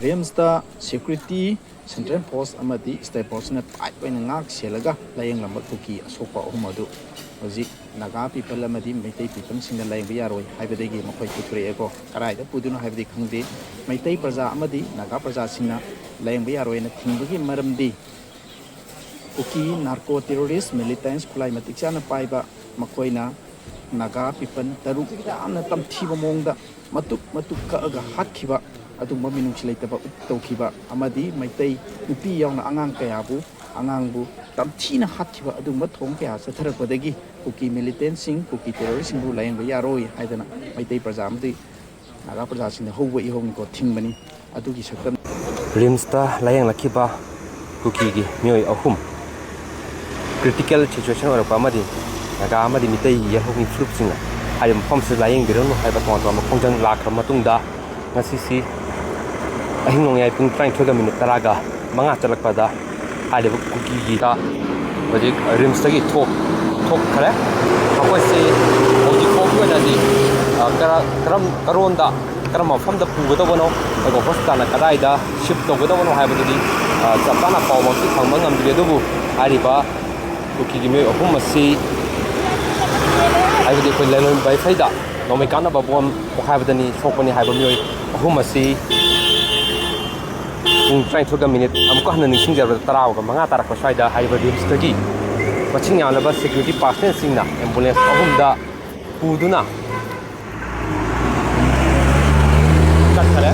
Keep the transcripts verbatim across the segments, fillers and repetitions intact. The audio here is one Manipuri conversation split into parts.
ꯔꯤꯝꯁꯇ ꯁꯦꯀ꯭ꯌꯨꯔꯤꯇꯤ, ꯁꯦꯟꯇ꯭ꯔꯦꯜ ꯐꯣꯔꯁ ꯑꯃꯗꯤ ꯁ꯭ꯇꯦꯠ ꯐꯣꯔꯁꯅ ꯇꯥꯏꯠ ꯑꯣꯏꯅ ꯉꯥꯛ ꯁꯦꯜꯂꯒ ꯂꯥꯌꯦꯡꯂꯝꯕ ꯀꯨꯀꯤ ꯑꯁꯣꯛꯄ ꯑꯍꯨꯝ ꯑꯗꯨ ꯍꯧꯖꯤꯛ ꯅꯥꯒꯥ ꯄꯤꯄꯜ ꯑꯃꯗꯤ ꯃꯩꯇꯩ ꯄꯤꯄꯜꯁꯤꯡꯅ ꯂꯥꯌꯦꯡꯕ ꯌꯥꯔꯣꯏ ꯍꯥꯏꯕꯗꯒꯤ ꯃꯈꯣꯏ ꯄꯨꯊꯣꯔꯛꯑꯦꯀꯣ꯫ ꯀꯗꯥꯏꯗ ꯄꯨꯗꯣꯏꯅꯣ ꯍꯥꯏꯕꯗꯤ ꯈꯪꯗꯦ꯫ ꯃꯩꯇꯩ ꯄ꯭ꯔꯖꯥ ꯑꯃꯗꯤ ꯅꯥꯒꯥ ꯄ꯭ꯔꯖꯥꯁꯤꯡꯅ ꯂꯥꯌꯦꯡꯕ ꯌꯥꯔꯣꯏꯅ ꯊꯤꯡꯕꯒꯤ ꯃꯔꯝꯗꯤ ꯀꯨꯀꯤ ꯅꯥꯔꯀꯣ ꯇꯦꯔꯣꯔꯤꯁ ꯃꯤꯂꯤꯇꯦꯟꯁ ꯈꯨꯠꯂꯥꯏ ꯃꯇꯤꯛ ꯆꯥꯅ ꯄꯥꯏꯕ ꯃꯈꯣꯏꯅ ꯅꯥꯒꯥ ꯄꯤꯄꯜ ꯇꯔꯨꯛ ꯌꯥꯝꯅ ꯇꯝꯊꯤꯕ ꯃꯑꯣꯡꯗ ꯃꯇꯨꯞ ꯃꯇꯨꯞ ꯀꯛꯑꯒ ꯍꯥꯠꯈꯤꯕ ꯑꯗꯨꯒꯨꯝꯕ ꯃꯤꯅꯨꯡꯁꯤ ꯂꯩꯇꯕ ꯇꯧꯈꯤꯕ ꯑꯃꯗꯤ ꯃꯩꯇꯩ ꯅꯨꯄꯤ ꯌꯥꯎꯅ ꯑꯉꯥꯡ ꯀꯌꯥꯕꯨ, ꯑꯉꯥꯡꯕꯨ ꯇꯝꯊꯤꯅ ꯍꯥꯠꯈꯤꯕ ꯑꯗꯨꯒꯨꯝꯕ ꯊꯧꯑꯣꯡ ꯀꯌꯥ ꯆꯠꯊꯔꯛꯄꯗꯒꯤ ꯀꯨꯀꯤ ꯃꯤꯂꯤꯇꯦꯟꯁꯤꯡ, ꯀꯨꯀꯤ ꯇꯦꯔꯣꯔꯤꯁꯁꯤꯡꯕꯨ ꯂꯥꯌꯦꯡꯕ ꯌꯥꯔꯣꯏ ꯍꯥꯏꯗꯅ ꯃꯩꯇꯩ ꯄ꯭ꯔꯖꯥ ꯑꯃꯗꯤ ꯅꯥꯒꯥ ꯄ꯭ꯔꯖꯥꯁꯤꯡꯅ ꯍꯧꯕ ꯏꯍꯧꯅꯤꯀꯣ, ꯊꯤꯡꯕꯅꯤ꯫ ꯑꯗꯨꯒꯤ ꯁꯛꯇꯝ ꯔꯤꯝꯁꯇ ꯂꯥꯌꯦꯡꯂꯛꯈꯤꯕ ꯀꯨꯀꯤꯒꯤ ꯃꯤꯑꯣꯏ ꯑꯍꯨꯝ ꯀ꯭ꯔꯤꯇꯤꯀꯦꯜ ꯁꯤꯆꯨꯋꯦꯁꯟ ꯑꯣꯏꯔꯛꯄ ꯑꯃꯗꯤ ꯅꯥꯒꯥ ꯑꯃꯗꯤ ꯃꯤꯇꯩ ꯌꯦꯜꯍꯧꯃꯤ ꯐꯨꯔꯨꯞꯁꯤꯡꯅ ꯍꯥꯏꯔꯤꯕ ꯃꯐꯝꯁꯤꯗ ꯂꯥꯌꯦꯡꯕꯤꯔꯅꯨ ꯍꯥꯏꯕ ꯇꯣꯉꯥꯟ ꯇꯣꯉꯥꯟꯕ ꯈꯣꯡꯖꯪ ꯂꯥꯛꯈ꯭ꯔꯕ ꯃꯇꯨꯡꯗ, ꯉꯁꯤꯁꯤ ꯑꯍꯤꯡ ꯅꯣꯡꯌꯥꯏ ꯄꯨꯡ ꯇꯔꯥꯅꯤꯊꯣꯏꯒ ꯃꯤꯅꯤꯠ ꯇꯔꯥꯒ ꯃꯉꯥ ꯆꯠꯂꯛꯄꯗ ꯍꯥꯏꯔꯤꯕ ꯀꯨꯀꯤꯒꯤ ꯍꯧꯖꯤꯛ ꯔꯤꯝꯁꯇꯒꯤ ꯊꯣꯛ-, ꯊꯣꯛꯈ꯭ꯔꯦ꯫ ꯃꯈꯣꯏꯁꯤ ꯍꯧꯖꯤꯛ ꯐꯥꯎꯒꯤ ꯑꯣꯏꯅꯗꯤ, ꯑ, ꯀꯔ-, ꯀꯔꯝ-, ꯀꯔꯣꯟꯗ ꯀꯔꯝꯕ ꯃꯐꯝꯗ ꯄꯨꯒꯗꯧꯕꯅꯣ, ꯑꯗꯨꯒ ꯍꯣꯁꯄꯤꯇꯥꯜꯅ ꯀꯗꯥꯏꯗ ꯁꯤꯐ ꯇꯧꯒꯗꯧꯕꯅꯣ ꯍꯥꯏꯕꯗꯨꯗꯤ, ꯑ, ꯆꯞ ꯆꯥꯅ ꯄꯥꯎꯃꯛꯇꯤ ꯐꯪꯕ ꯉꯝꯗ꯭ꯔꯤ꯫ ꯑꯗꯨꯕꯨ ꯍꯥꯏꯔꯤꯕ ꯀꯨꯀꯤꯒꯤ ꯃꯤꯑꯣꯏ ꯑꯍꯨꯝ ꯑꯁꯤ, ꯍꯥꯏꯕꯗꯤ ꯑꯩꯈꯣꯏ ꯂꯂꯣꯟ ꯏꯐꯩꯗ ꯅꯣꯡꯃꯩ ꯀꯥꯞꯅꯕ ꯕꯣꯝ ꯄꯣꯈꯥꯏꯕꯗꯅꯤ ꯁꯣꯛꯄꯅꯤ ꯍꯥꯏꯕ ꯃꯤꯑꯣꯏ ꯑꯍꯨꯝ ꯑꯁꯤ ꯄꯨꯡ ꯇꯔꯥꯅꯤꯊꯣꯏꯒ ꯃꯤꯅꯤꯠ, ꯑꯃꯨꯛꯀ ꯍꯟꯅ ꯅꯤꯡꯁꯤꯡꯖꯔꯕꯗ ꯇꯔꯥꯒ ꯃꯉꯥ ꯇꯥꯔꯛꯄ ꯁ꯭ꯋꯥꯏꯗ ꯍꯥꯏꯔꯤꯕ ꯔꯤꯝꯁꯇꯒꯤ ꯃꯁꯤꯡ ꯌꯥꯝꯂꯕ ꯁꯦꯀ꯭ꯌꯨꯔꯤꯇꯤ ꯄꯥꯔꯁꯅꯦꯜꯁꯤꯡꯅ ꯑꯦꯝꯕꯨꯂꯦꯟꯁ ꯑꯍꯨꯝꯗ ꯄꯨꯗꯨꯅ ꯆꯠꯈꯔꯦ꯫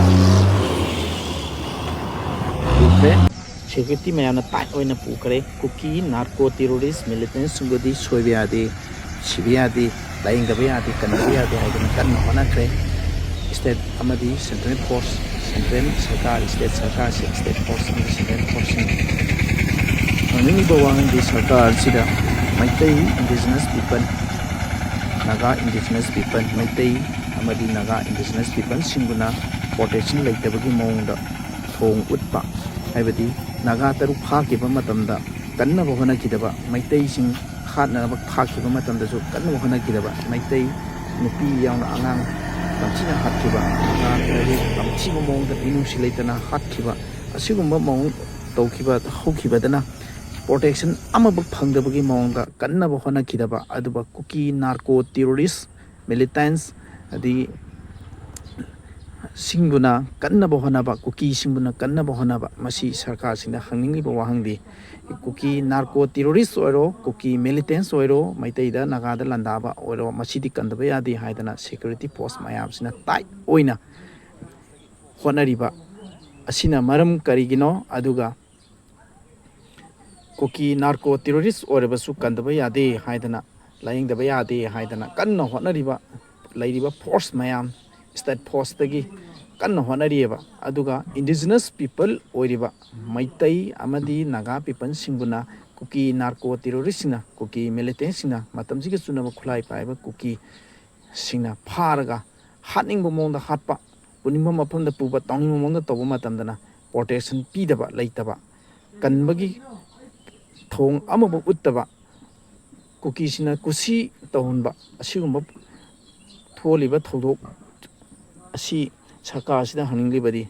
ꯄꯨꯈ꯭ꯔꯦ꯫ ꯁꯦꯀ꯭ꯌꯨꯔꯤꯇꯤ ꯃꯌꯥꯝꯅ ꯇꯥꯏꯠ ꯑꯣꯏꯅ ꯄꯨꯈ꯭ꯔꯦ꯫ ꯀꯨꯀꯤ ꯅꯥꯔꯀꯣ ꯇꯦꯔꯣꯔꯤꯁ ꯃꯤꯂꯤꯇꯦꯟꯁꯁꯤꯡꯕꯨꯗꯤ ꯁꯣꯏꯕ ꯌꯥꯗꯦ, ꯁꯤꯕ ꯌꯥꯗꯦ, ꯂꯥꯌꯦꯡꯗꯕ ꯌꯥꯗꯦ, ꯀꯟꯕ ꯌꯥꯗꯦ ꯍꯥꯏꯗꯨꯅ ꯀꯟꯅ ꯍꯣꯠꯅꯈ꯭ꯔꯦ꯫ ꯁ꯭ꯇꯦꯠ ꯑꯃꯗꯤ ꯁꯦꯟꯇ꯭ꯔꯦꯜ ꯐꯣꯔꯁ, ꯁꯦꯟꯇ꯭ꯔꯦꯜ ꯁꯔꯀꯥꯔ, ꯁ꯭ꯇꯦꯠ ꯁꯔꯀꯥꯔꯁꯤꯡ, ꯁ꯭ꯇꯦꯠ ꯐꯣꯔꯁ ꯑꯃꯗꯤ ꯁꯦꯟꯇ꯭ꯔꯦꯜ ꯐꯣꯔꯁꯁꯤꯡ, ꯈꯪꯅꯤꯡꯉꯤꯕ ꯋꯥꯍꯪꯗꯤ ꯁꯔꯀꯥꯔ ꯑꯁꯤꯗ Meitei indigenous people, Naga indigenous people, Meitei ꯑꯃꯗꯤ ꯅꯥꯒꯥ ꯏꯟꯗꯤꯖꯤꯅꯁ ꯄꯤꯄꯜꯁꯤꯡꯕꯨꯅ ꯄ꯭ꯔꯣꯇꯦꯛꯁꯟ ꯂꯩꯇꯕꯒꯤ ꯃꯑꯣꯡꯗ ꯊꯣꯡ ꯎꯠꯄ, ꯍꯥꯏꯕꯗꯤ ꯅꯥꯒꯥ ꯇꯔꯨꯛ ꯐꯥꯈꯤꯕ ꯃꯇꯝꯗ ꯀꯟꯅꯕ ꯍꯣꯠꯅꯈꯤꯗꯕ, ꯃꯩꯇꯩꯁꯤꯡ ꯍꯥꯠꯅꯅꯕ ꯐꯥꯈꯤꯕ ꯃꯇꯝꯗꯁꯨ ꯀꯟꯅꯕ ꯍꯣꯠꯅꯈꯤꯗꯕ, ꯃꯩꯇꯩ ꯅꯨꯄꯤ ꯌꯥꯎꯅ ꯑꯉꯥꯡ ꯇꯝꯊꯤꯅ ꯍꯥꯠꯈꯤꯕ, ꯉꯥ ꯇꯔꯦꯠ ꯇꯝꯊꯤꯕ ꯃꯑꯣꯡꯗ ꯃꯤꯅꯨꯡꯁꯤ ꯂꯩꯇꯅ ꯍꯥꯠꯈꯤꯕ, ꯑꯁꯤꯒꯨꯝꯕ ꯃꯑꯣꯡ ꯇꯧꯈꯤꯕ ꯍꯧꯈꯤꯕꯗꯅ protection ꯑꯃꯐꯥꯎ ꯐꯪꯗꯕꯒꯤ ꯃꯑꯣꯡꯗ ꯀꯟꯅꯕ ꯍꯣꯠꯅꯈꯤꯗꯕ, ꯑꯗꯨꯒ ꯀꯨꯀꯤ narco terrorist militants ꯑꯗꯒꯤ ꯁꯤꯡꯗꯨꯅ ꯀꯟꯅꯕ ꯍꯣꯠꯅꯕ, ꯀꯨꯀꯤꯁꯤꯡꯗꯨꯅ ꯀꯟꯅꯕ ꯍꯣꯠꯅꯕ, ꯃꯁꯤ ꯁꯔꯀꯥꯔꯁꯤꯡꯗ ꯍꯪꯅꯤꯡꯂꯤꯕ ꯋꯥꯍꯪꯗꯤ, ꯀꯨꯀꯤ narco terrorist ꯑꯣꯏꯔꯣ, ꯀꯨꯀꯤ militants ꯑꯣꯏꯔꯣ, ꯃꯩꯇꯩꯗ, ꯅꯥꯒꯥꯗ ꯂꯥꯟꯗꯥꯕ ꯑꯣꯏꯔꯣ, ꯃꯁꯤꯗꯤ ꯀꯟꯗꯕ ꯌꯥꯗꯦ ꯍꯥꯏꯗꯅ security force ꯃꯌꯥꯝꯁꯤꯅ tight ꯑꯣꯏꯅ ꯍꯣꯠꯅꯔꯤꯕ ꯑꯁꯤꯅ ꯃꯔꯝ ꯀꯔꯤꯒꯤꯅꯣ? ꯑꯗꯨꯒ ꯀꯨꯀꯤ narco terrorist ꯑꯣꯏꯔꯕꯁꯨ ꯀꯟꯗꯕ ꯌꯥꯗꯦ ꯍꯥꯏꯗꯅ, ꯂꯥꯌꯦꯡꯗꯕ ꯌꯥꯗꯦ ꯍꯥꯏꯗꯅ ꯀꯟꯅ ꯍꯣꯠꯅꯔꯤꯕ, ꯂꯩꯔꯤꯕ force ꯃꯌꯥꯝ, state forceꯇꯒꯤ ꯀꯟꯅ ꯍꯣꯠꯅꯔꯤꯑꯕ꯫ ꯑꯗꯨꯒ indigenous people ꯑꯣꯏꯔꯤꯕ ꯃꯩꯇꯩ ꯑꯃꯗꯤ ꯅꯥꯒꯥ peopleꯁꯤꯡꯕꯨꯅ ꯀꯨꯀꯤ narco terroristꯁꯤꯡꯅ, ꯀꯨꯀꯤ militantꯁꯤꯡꯅ, ꯃꯇꯝꯁꯤꯒ ꯆꯨꯅꯕ ꯈꯨꯠꯂꯥꯏ ꯄꯥꯏꯕ ꯀꯨꯀꯤꯁꯤꯡꯅ ꯐꯥꯔꯒ ꯍꯥꯠꯅꯤꯡꯕ ꯃꯑꯣꯡꯗ ꯍꯥꯠꯄ, ꯄꯨꯅꯤꯡꯕ ꯃꯐꯝꯗ ꯄꯨꯕ, ꯇꯧꯅꯤꯡꯕ ꯃꯑꯣꯡꯗ ꯇꯧꯕ ꯃꯇꯝꯗꯅ protection ꯄꯤꯗꯕ, ꯂꯩꯇꯕ, ꯀꯟꯕꯒꯤ ꯊꯧꯑꯣꯡ ꯑꯃꯐꯥꯎ ꯎꯠꯇꯕ, ꯀꯨꯀꯤꯁꯤꯡꯅ ꯀꯨꯁꯤ ꯇꯧꯍꯟꯕ, ꯑꯁꯤꯒꯨꯝꯕ ꯊꯣꯛꯍꯜꯂꯤꯕ ꯊꯧꯗꯣꯛ ꯑꯁꯤ ꯁꯔꯀꯥꯔꯁꯤꯗ ꯍꯪꯅꯤꯡꯂꯤꯕꯗꯤ,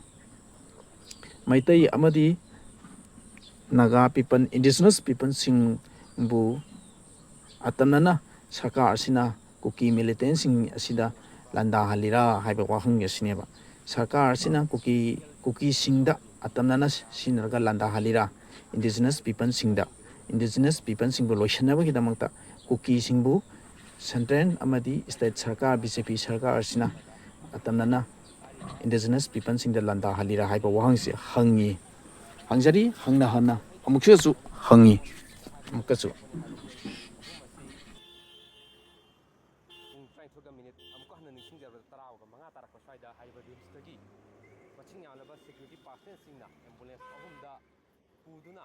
ꯃꯩꯇꯩ ꯑꯃꯗꯤ ꯅꯥꯒꯥ people, indigenous peopleꯁꯤꯡꯕꯨ ꯑꯇꯝꯅꯅ ꯁꯔꯀꯥꯔ ꯑꯁꯤꯅ ꯀꯨꯀꯤ militantꯁꯤꯡ ꯑꯁꯤꯗ ꯂꯥꯟꯗꯥꯍꯜꯂꯤꯔꯥ ꯍꯥꯏꯕ ꯋꯥꯍꯪ ꯑꯁꯤꯅꯦꯕ꯫ ꯁꯔꯀꯥꯔ ꯑꯁꯤꯅ ꯀꯨꯀꯤ, ꯀꯨꯀꯤꯁꯤꯡꯗ ꯑꯇꯝꯅꯅ ꯁꯤꯖꯤꯟꯅꯔꯒ ꯂꯥꯟꯗꯥꯍꯜꯂꯤꯔꯥ? Indigenous peopleꯁꯤꯡꯗ, indigenous peopleꯁꯤꯡꯕꯨ ꯂꯣꯏꯁꯤꯟꯅꯕꯒꯤꯗꯃꯛꯇ ꯀꯨꯀꯤꯁꯤꯡꯕꯨ central ꯑꯃꯗꯤ state ꯁꯔꯀꯥꯔ, BJP ꯁꯔꯀꯥꯔ ꯑꯁꯤꯅ ꯑꯇꯝꯅꯅ indigenous peopleꯁꯤꯡꯗ ꯂꯥꯟꯗꯥꯍꯜꯂꯤꯔꯥ ꯍꯥꯏꯕ ꯋꯥꯍꯪꯁꯤ ꯍꯪꯉꯤ, ꯍꯪꯖꯔꯤ, ꯍꯪꯅ ꯍꯟꯅ ꯑꯃꯨꯛꯁꯨ ꯍꯪꯉꯤ꯫ ꯑꯃꯨꯛꯀꯁꯨ꯫ ꯄꯨꯡ ꯇꯔꯥꯅꯤꯊꯣꯏꯒ ꯃꯤꯅꯤꯠ ꯑꯃꯨꯛꯀ ꯍꯟꯅ ꯅꯤꯡꯁꯤꯡꯖꯔꯕꯗ, ꯇꯔꯥꯒ ꯃꯉꯥ ꯇꯥꯔꯛꯄ ꯁ꯭ꯋꯥꯏꯗ ꯍꯥꯏꯔꯤꯕ RIMSꯇꯒꯤ ꯃꯁꯤꯡ ꯌꯥꯝꯂꯕ security personnelꯁꯤꯡꯅ ambulance ꯑꯍꯨꯝꯗ ꯄꯨꯗꯨꯅ